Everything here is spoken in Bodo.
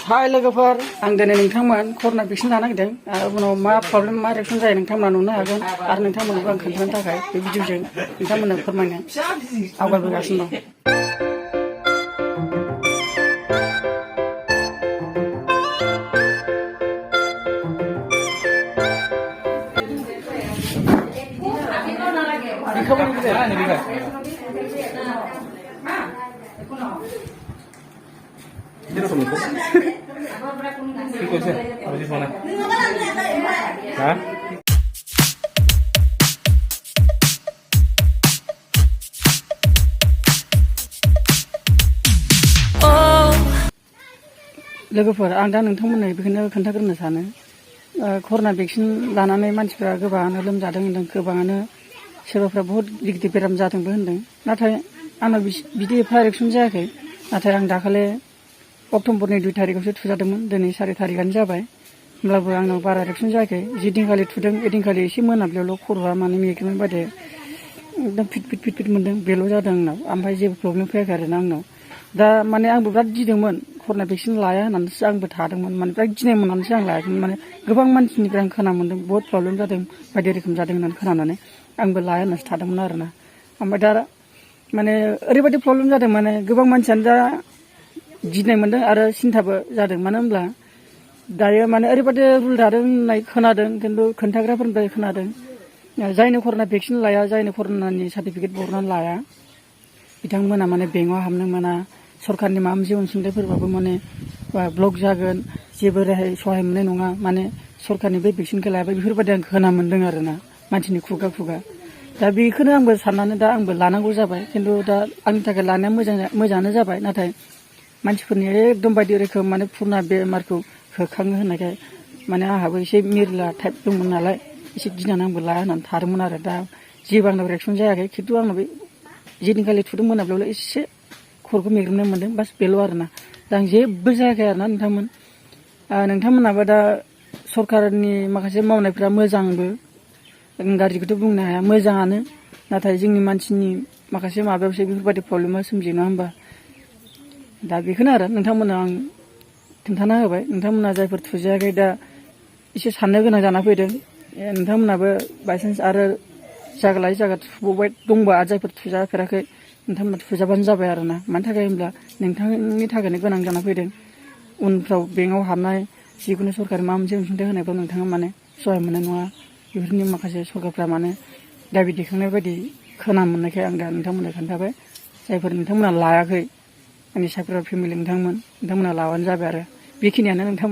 हाय लोगोफोर आं दिनै नोंथांमोन कर'ना भेक्सिन लानो नागिरदों उनाव मा प्रब्लेम मा रिएक्सन जायो नोंथांमोना नुनो हागोन आरो नोंथांमोननोबो आं खोन्थानो थाखाय बे भिडिअजों नोंथांमोननो फोरमायनो आवगायबोगासिनो दं। Sino sumipo? Ikaw siya. Ako si Sona. Ha? लोगोफोर आं दा नोंथांमोननो बेखौनो खोन्थाग्रोनो सानो कर'ना भेक्सिन लानानै मानसिफ्रा गोबाङानो लोमजादों होनदों गोबाङानो सोरबाफ्रा बहुत गिदिर बेराम जादोंबो होनदों नाथाय आंनाव बिदि एफा रिएक्सन जायाखै नाथाय आं दाखालि अक्ट'बरनि 2 तारिखआवसो थुजादोंमोन दिनै 4 तारिखआनो जाबाय होमब्लाबो आंनाव बारा रिएक्सन जायाखै जि दिनखालि थुदों ओइदिनखालि एसे मोनाब्लियावल' खर'आ माने मेगेमनाय बायदि एकदम फिट मोन्दों बेल' जादों आंनाव ओमफ्राय जेबो प्रब्लेम फैयाखै आरोना आंनाव दा माने आंबो बिराद गिदोंमोन कर'ना भेक्सिन लाया होननानैसो आंबो थादोंमोन माने बिराद गिनाय मोननानैसो आं लायाखैमोन माने गोबां मानसिनिफ्राय आं खोनानो मोन्दों बहुत प्रब्लेम जादों बायदि रोखोम जादों होननानै खोनानानै आंबो लाया होननासो थादोंमोन आरोना ओमफ्राय दा माने ओरैबायदि प्रब्लेम जादों माने गोबां मानसियानो दा गिनाय मोन्दों आरो सिन्थाबो जादों मानो होनब्ला दायो माने ओरैबायदि रुल दादों होननाय खोनादों खिन्थु खोन्थाग्राफोरनिफ्राय खोनादों जायनो कर'ना भेक्सिन लाया जायनो कर'नानि सार्टिफिकेट बरनानै लाया बिथांमोना माने बेंकआव हाबनो मोना सरकारनि माबा मोनसे अनसुंथाइफोरबाबो माने ब्लक जागोन जेबो रेहाय सहाय मोननाय नङा माने सरकारनि बे भेक्सिनखौ लायाबा बेफोरबायदि आं खोनानो मोन्दों आरोना मानसिनि खुगा दा बेखौनो आंबो साननानै दा आंबो लानांगौ जाबाय खिन्थु दा आंनि थाखाय लानाया मोजाङानो जाबाय नाथाय मानसिफोरनि एकदम बायदि रोखोम माने फुरना बेमारखौ होखाङो होननायखाय माने आंहाबो एसे मेरला टाइप दंमोन नालाय एसे गिनानै आंबो लाया होननानै थादोंमोन आरो दा जेबो आंनाव रिएक्सन जायाखै खिन्थु आंनाव बे जेदिनखालि थुदों मोनाब्लियावल' एसे खर'खौ मेग्रोमनाय मोन्दों बास बेल' आरोना दा आं जेबो जायाखै आरोना नोंथांमोनाबो दा सरकारनि माखासे मावनायफ्रा मोजांबो गाज्रिखौथ' बुंनो हाया मोजाङानो नाथाय जोंनि मानसिनि माखासे माबायावसो बेफोरबायदि प्रब्लेमा सोमजियो नङा होमबा दा बेखौनो आरो नोंथांमोननो आं खोन्थाना होबाय नोंथांमोना जायफोर थुजायाखै दा एसे साननो गोनां जाना फैदों नोंथांमोनाबो बायसान्स आरो जायगा लायै जायगा थुबावबाय दंबा आरो जायफोर थुजाफेराखै नोंथांमोना थुजाबानो जाबाय आरोना मानि थाखाय होनब्ला नोंथांनि थाखायनो गोनां जाना फैदों उनफ्राव बेंकआव हाबनाय जिखुनु सरकारि माबा मोनसे अनसुंथाइ होनायफ्राव नोंथाङा माने सहाय मोननाय नङा बेफोरनि माखासे सरकारफ्रा माने दाबि दैखांनाय बायदि खोनानो मोननायखाय आं दा नोंथांमोननो खोन्थाबाय जायफोर नोंथांमोना लायाखै आंनि साइफोरा फेमिलि नोंथांमोना लाबानो जाबाय आरो बेखिनियानो नोंथां